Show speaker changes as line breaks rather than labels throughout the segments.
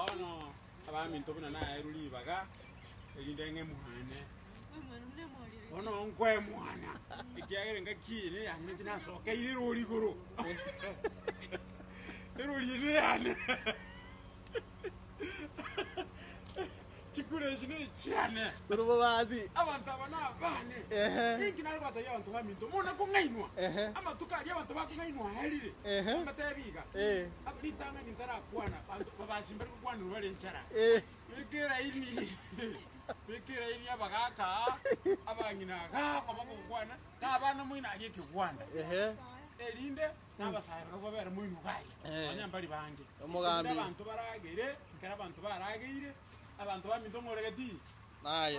Bono abaminto buna naerwe ribaga, erinde ng'e mwane, bono nkoe mwana, ekiagera engaki eye neyane ninche nasokeire erori igoro, erori eye neyane chikura echi nechiane,
Korwa bobasi.
abanto aba nabane.
Ehe.
Inki nare gobatebia abanto baminto, muna kong'ainwa,
Ehe.
amatuko aria abanto bakong'ainwa aerire,
Ehe.
mbatebi iga,
Eh.
ab- ritang'ani ntarakwana, banto babasi mbari gokwanerwa bare enchara,
Eh.
beka eraini, beka eraini abagaka aa, abang'ina igaa koba gokwana, na abana moino aria ekegwanda,
Ehe.
erinde na abasae barabwo babere moino iga aria,
Eh.
nonya mbari bange.
Omogambi.
Erinde abanto baragere, ekero abanto barageire, Abanto baminto ng'oregeti?
Naye.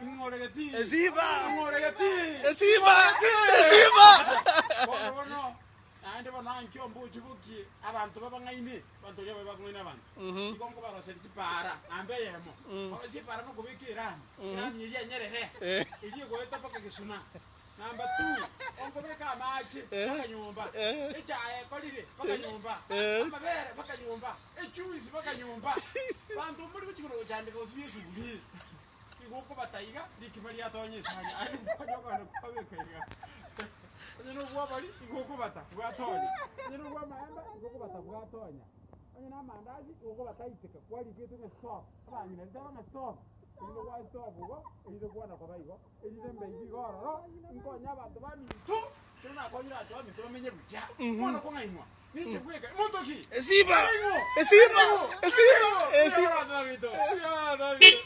Ng'oregeti?
Esiba!
Ng'oregeti?
Esiba! Esiba!
Bono bono, naende bono ankio mbochie bokie abanto babang'aine, abanto baria babe bakong'aina abanto. Igo nkobaroseria chipaara, namba eyemo. Korosia epaara nokobeka erami, erami eria enyerere, eria egoeta mpaka gesuna. Number two, onkobeka amache mpaka nyomba, echae ekorire mpaka nyomba, amabere mpaka nyomba. Echuisi mpaka nyomba, banto mbori gochia korwa gochandeka gosibia esuguri, igo okobata iga, rikima riatonya esani, aye esani okogenda kwabeka iga, onye na obwobori igo okobata bwatonya, onye na obwamaemba igo okobata bwatonya, onye na amandasi igo okobata aiteka kwarikete ng'a stop, abang'ina riteba ng'a stop, erinde gwa stop igo, erinde kwana koba igo. Erinde mbe iga ororo, nkonye abanto baminto, ekero nakonyire abanto baminto bamenye buya, bono kong'ainwa, ninche bweka, monto ki?
Esiba!
Ning'o?
Esiba!
Ning'o?
Esiba!
Ning'o?
Esiba!
Abanto baminto, abanto baminto.